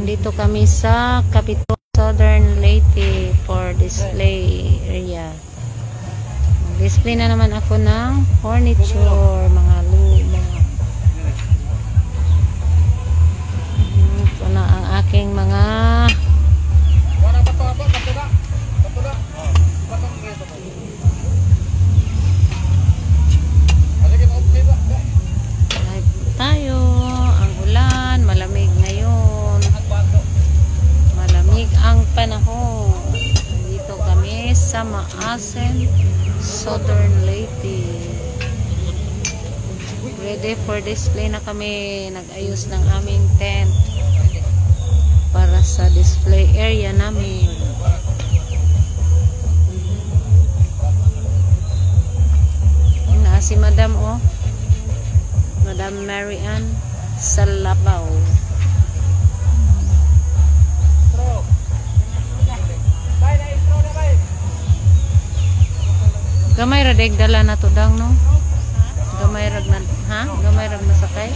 Dito kami sa Capitol, Southern Leyte for display area. Display na naman ako ng furniture, mga lu mga. Ito na ang aking mga Wala pa to, ba? Bato na. Bato na. Bato na ito. Sige, okay ba? Live tayo. Ang ulan, malamig ngayon. Malamig ang panahon. Dito kami sa Maasin, Southern Leyte. Ready for display na kami. Nag-ayos ng aming tent para sa display area namin. Na si Madam, oh. Madam Mary Ann Salabaw. Intro. Bay, na intro na, bay. Gamay ra deg dala na to dang, no? Gamay rag na, ha? Gamay rag na sakay.